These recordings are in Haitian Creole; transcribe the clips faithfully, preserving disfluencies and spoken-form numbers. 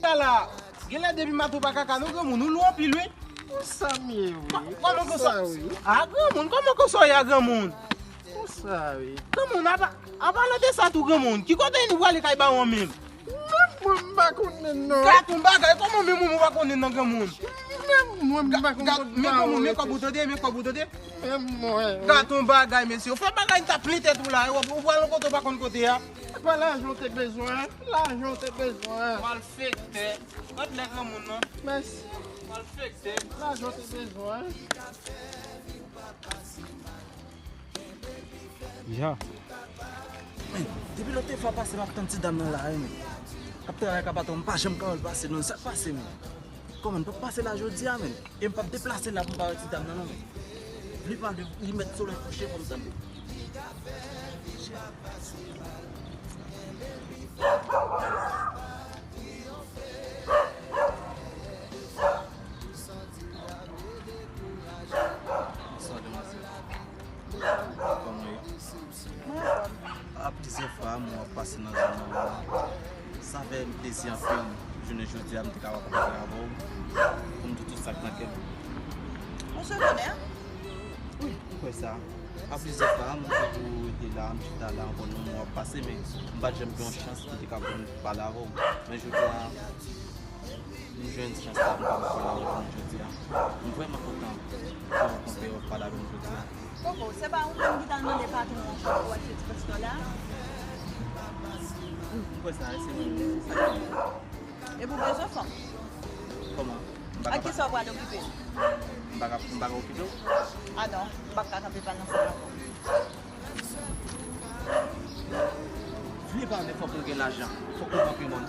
Sa la, genlè depi mato pa kaka non granmoun, ou lou anpil wi. Konsa m ye wi. Kòman konsa? Konsa wi. A granmoun, kòman konsa w ye a granmoun? Konsa wi. Granmoun, apa, an palan de sa tou granmoun, ki kote nou prale kay bawon menm? Menm mwen m pa konnen non. Gad yon bagay, kòman menm ou pa konnen nan granmoun? Menm mwen m pa konnen kot bawon. Men kòb ou tande, men kòb ou tande. Menm mwen. Gad yon bagay mesye, ou fè bagay n ta plen tèt ou la, ou pral yon kote ou pa konn kote a. Se pa lajan w te bezwen, lajan w te bezwen. Malfektè. Gad lè granmoun nan. Mèsi. Malfektè. Lajan w te bezwen. Ya. Men, depi lòt te fwa pase m ap tann ti dam nan la wi men. K ap travay ak Abaton, m pa janm ka wè l pase non, sa k pase men? Kòman l p ap pase la jodi a men? E m p ap deplase la pou m pa wè ti dam nan non men. Vle pale de li mèt solèy kouche fò m tande. Bonswa demwazèl. Kòman w ye? A plizyè fwa mwen ap pase nan zòn nan la. Sa fè m plezi anpil jounen jodi a m te kapab pale avè w pou m di w tout sa k nan kè m. Monchè Bonè? Wi, m kwè sa. A plizyè fwa mwen te tou rete la, m chita la ankò nan mwen ap pase men m pa t janm gen yon chans pou m te kapab pale avè w. Men jodi a m jwenn chans la pou m kapab pale avè w jodi a. M vrèman kontan pou w konpè w ap pale avè m jodi a. Koko, se pa ou menm ki t al mande patwon an pou w achte ti pastè la? M kwè sa, se mwen menm sa ki. Epi w bezwen fanm? Kòman? M pa ka. Ak kisa w pral okipe? M pa ka, m pa ka okipe w? A non, m p ap ka kanpe pale nan sa ankò. Vle pa vle, fòk nou gen lajan. Fòk nou pran pye moun.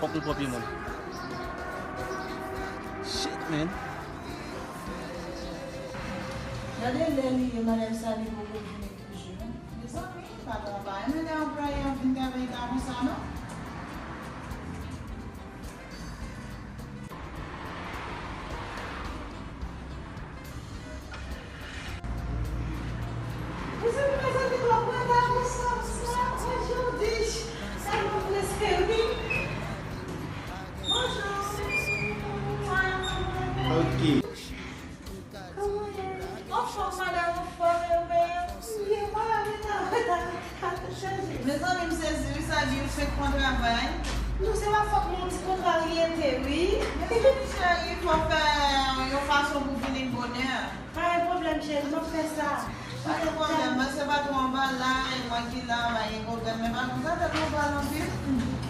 Fòk nou pran pye moun. Shit, man. Gade lè li ye, madanm sa li poko vini toujou. Mezanmi, patwon pa renmen lè anplwaye an vin travay la konsa, non. Mezanmi, mezanmi, twòp reta konsa, sa, mwen jodi, sa mwen prèske ri. Bonjou. Ok. Kòman ye? Anfòm, madanm, anfòm, e ou menm? M byen, pa rete an reta. Mezanmi, m sezi wi, sa di ou fenk pran travay. Non, se pa fòt mwen, yon ti kontrarye te, wi. Mezanmi, cheri, fò fè yon fason pou fini bonè. Pa gen pwoblèm, cheri, m ap fè sa. Pa gen pwoblèm, men se patwon anba la, e mwen ki la, pa gen pwoblèm, men patwon sa tèt anba l anpil.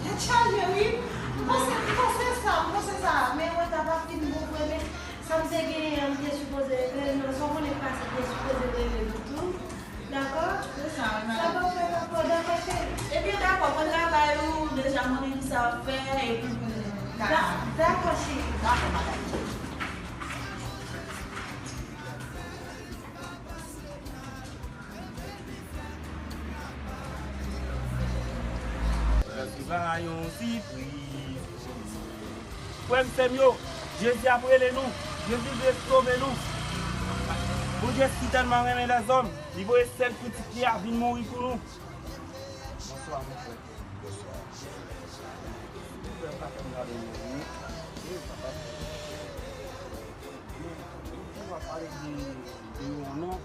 Tèt chaje, wi. M panse, m panse sa, m panse sa, men mwen ta pa fin bon vre, men sa m te genyen an, m te sipoze rele nou. Sa w konnen k pase, m te sipoze rele nou tou. Dakò? Se sa, wi, madanm. Sa pa fè dakò, dakò, cheri. Ebyen, dakò, bon travay ou, deja konnen kisa w ap fè, epi pou nou. Da-, dakò, cheri. Dakò, madanm. Festival yon sipriz. Frè m, sè m yo, Jezi ap rele nou. Jezi vle sove nou. Bondye sitèlman renmen lèzòm, li voye sèl pitit li a vin mouri pou nou. Bonswa, mon frè. Bonswa. Mon frè, pa fè m gade non, wi. Wi, papa. Men, ou va pale de, de yon non,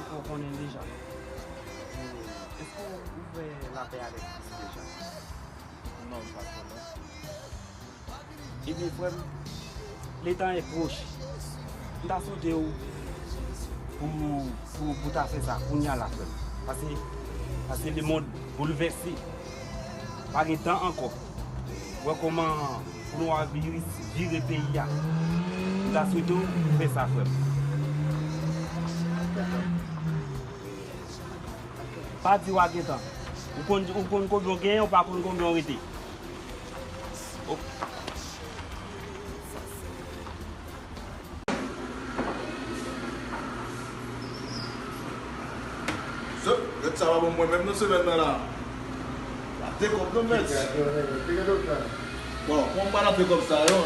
ou konnen deja. Èske ou fè lapè avèk Kris deja? Non, m pa konnen. Ebyen, frè m, letan e pwòch. M ta swete w pou, pou, pou ta fè sa kounye a la, frè m. Pase, pase lemonn boulvèse. Pa gen tan ankò. Wè kòman pou nou a vire, vire peyi a. M ta swete w fè sa, frè m. Pa di w a gen tan. Ou konn, ou konn konbyen w genyen, ou pa konn konbyen w rete. Zot, zot sa pa bon mwen menm nan semèn nan la. La de kòb non mèt. Bon, kòman pa la de kòb sa yo?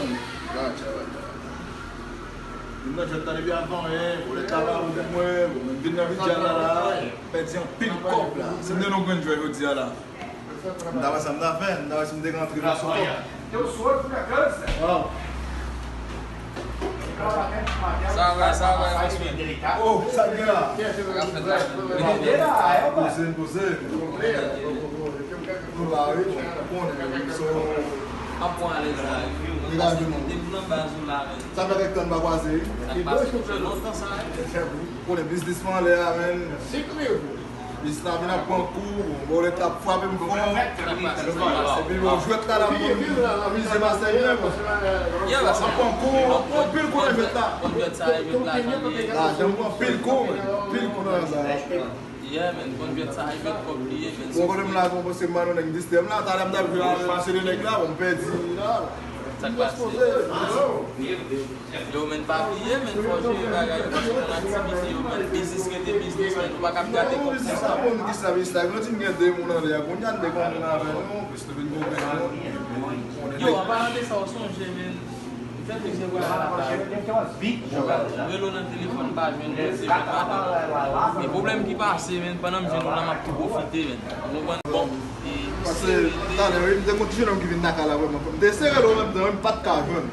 Moun nan jwenn tan depi avan, hein, volè ta pa bon pou mwen, bon, mwen vin nan vidya la la, pèdi anpil kòb la. Si m te nan grenn jwè jodi a la, m ta wè sa m ta fè, m ta wè si m te ka antre nan sou kòb. Sa va, sa va, mesye. Oh, sa gen la? Sa ka fèt la? Poze, poze. Nou la, wi. Konnen, so, ap pran alèz la, wi. Depi nan baz ou la, men. Sa fè kèk tan n pa kwaze, wi. Sa k pase? Sa fè lontan sa, wi. Konnen biznis mwen anlè a, men. Biznis la vin ap pran kou, bòlèt la ap frape m fò. Epi bon, jwèt la, la, bon, mize Masèy menm. Ap pran kou, anpil kou nan jwèt la. Lajan m pran anpil kou, men. Anpil kou nan sa. Yeah, man, bon jwèt sa, e jwèt kòb li ye, man. Bon, konnen m la, bon, paske m nan nèg distè m la, talè m t ap jwe a, se de nèg la, bon, m pèdi la. Sa k pase? Yo, men, pa bliye, men, fò jere bagay yo, paske nan aktivite yo, men, biznis rete biznis, men, nou pa kab gate kòb sa. Sa moun ki sa, biznis la, nou di n gen de moun anlè a, kounye a n de moun avè nou, plis nou vin gon grenn moun. Yo, an palan de sa, ou sonje, men, m fè plizyè vwayaj lakay ou. M rele w nan telefòn, m pa jwenn ou, se jwenn maten. Men pwoblèm ki pase, men, pandan m jwenn ou la, m ap tou pwofite, men. Ou konprann? Bon, e, paske talè, wi, m te gon ti jenòm ki vin lakay la vrèman. M te eseye rele w menm tan, men m pa t ka jwenn.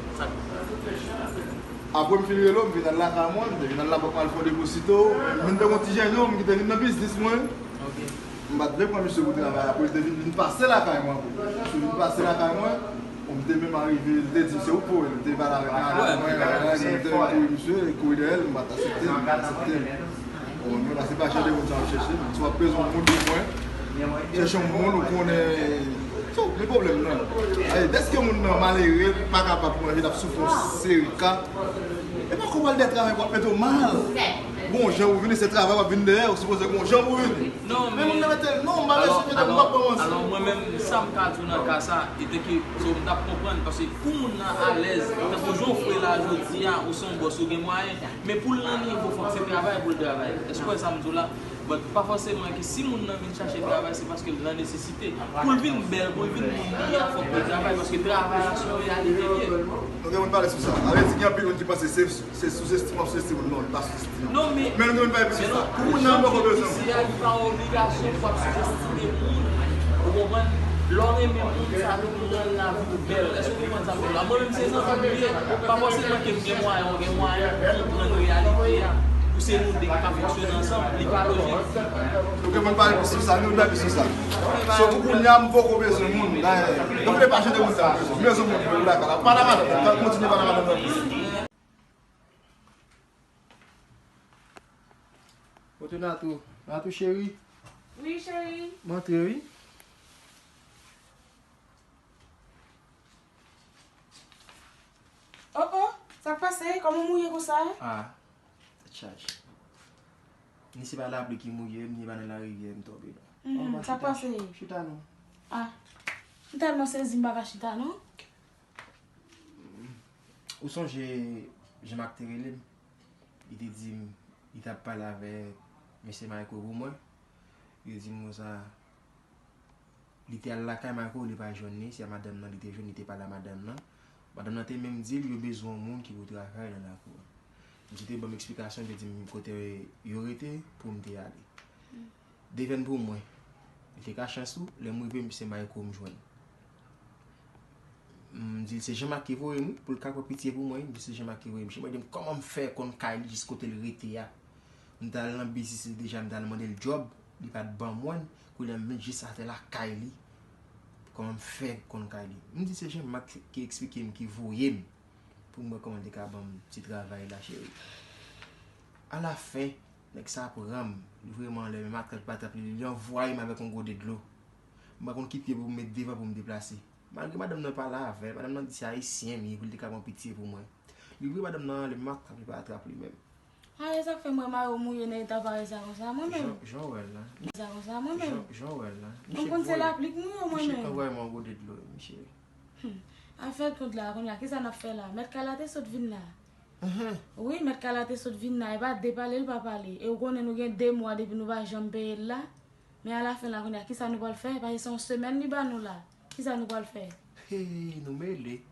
Apre m fin rele w, m vin al lakay mwen, m te vin al lakay mwen al fè depozito. Men m te gon ti jenòm ki te vin nan biznis mwen. M pa t vle pran misye pou travay, apre l te vin, vin pase lakay mwen ankò. Misye vin pase lakay mwen, bon, m te menm arive, l te di m se ou k voye l, m te pale avèk madanm mwen, m te kouri misye, kouri dèyè l, m pa t aksepte, m pa t aksepte. Bon, mwen, paske pa jan de moun sa m ap chèche, men si w ap bezwen yon moun pou mwen, chèche yon moun ou konnen, so, men pwoblèm nan. E, dèske moun nan malere, pa kapab manje, l ap soufri yon seri ka. E pa kòb al dèyè travay pou ap mete w mal. Gon jan pou vini, se travay w ap vin dèyè, ou sipoze gon jan pou vini. Non, men moun nan mete l, non, m pa bezwen mete m, m pa pran manti. Alò, mwen menm, sa m ka di w nan ka sa, e te ke, so, m t ap konprann, paske pou moun nan alèz, tankou jan w fre la jodi a, ou se yon bòs, ou gen mwayen, men pou l nan nivo, fòk se travay pou l travay. Èske w wè sa m di w la? But pa fòseman ke si moun nan vin chache travay, se paske l nan nesesite. Pou l vin bèl, pou l vin moun byen, fòk li travay, paske travay la se yon reyalite li ye. Nou gen moun pale sou sa. Sa vle di gen anpil moun ki panse se, se souzestime w ap souzestime moun. Non, li pa souzestime w. Non, men, men nou gen moun pale sou sa. Pou moun nan poko bezwen. Isi a, li pa yon obligasyon pou w ap souzestime moun. Ou konprann? Lè w renmen moun, sa vle di w nan lavi w bèl. Èske w konprann sa m di w la? Mwen menm se zanmi m ye. Pa fòseman ke m gen mwayen, ou gen mwayen pou w konprann reyalite a. Pou se nou de ki ka fonksyone ansanm, li pa lojik. Nou gen moun pale plis sou sa, nou pale plis sou sa. So, pou kounye a, m poko bezwen moun. Dayè, nou vle pa jan de moun sa. M bezwen moun pou lakay la. Pale a madanm nan, kontinye pale a madanm nan plis. Kote Natou? Natou cheri? Wi, cheri. M antre, wi. Oh, oh, sa k pase? Kòman w mouye konsa? Ah, tèt chaje. Ni se pa lapli ki mouye m, ni pa nan larivyè m tonbe, non. Mhm, sa k pase? Chita non. Ah, m tèlman sezi, m pa ka chita, non. Ou sonje Jean Marc te rele m? Li te di m, li t ap pale avèk mesye Mayko pou mwen. Li te di m konsa, li te al lakay Mayko, li pa jwenn li, se a madanm nan li te jwenn, li te pale a madanm nan. Madanm nan te menm di l yo bezwen yon moun ki pou travay nan lakou a. Misye te ban m eksplikasyon, li te di m kote yo rete pou m te ale. Devèn pou mwen, li te ka chans tou, lè m rive, se Mayko m jwenn. M di l se Jean Marc ki voye m, wi, pou l ka pran pitye pou mwen, wi, m di se Jean Marc ki voye m. Misye mande m kòman m fè konn kay li jis kote l rete a. M t al nan biznis li deja, m t al mande l djòb, li pa t ban mwen, kounye a m vin jis atè lakay li. Kòman m fè konn kay li? M di se Jean Marc ki eksplike m, ki voye m, pou m wè kòman l te ka ban m ti travay la, cheri. Alafen, nèg sa pran m, li voye m anlè, men matrap li pa trap li, li anvwaye m avèk yon gode dlo. M pa konn ki pye pou m met devan pou m deplase. Malgre madanm nan pale avè l, madanm nan di se ayisyen m ye pou l te ka pran pitye pou mwen. Li voye madanm nan anlè, men matrap li pa trap li menm. A, e sa k fè m wè mayo mouye nan eta parèy sa konsa, mwen menm. Jan, jan w wè l la. Sa konsa, mwen menm. Jan, jan w wè l la. M konn se lapli k mouye w, mwen menm. Misye anvwaye m yon gode dlo, misye. Hmm. Afè kont la, kounye a, kisa n ap fè la? Mèt kay la te sot vin la. Wi, mèt kay la te sot vin la. E pa de pale l pa pale. E ou konnen nou gen de mwa depi nou pa janm peye l la. Men alafen la, kounye a, kisa nou pral fè? Paske se yon semèn li ba nou la. Kisa nou pral fè? Hey, nou mele.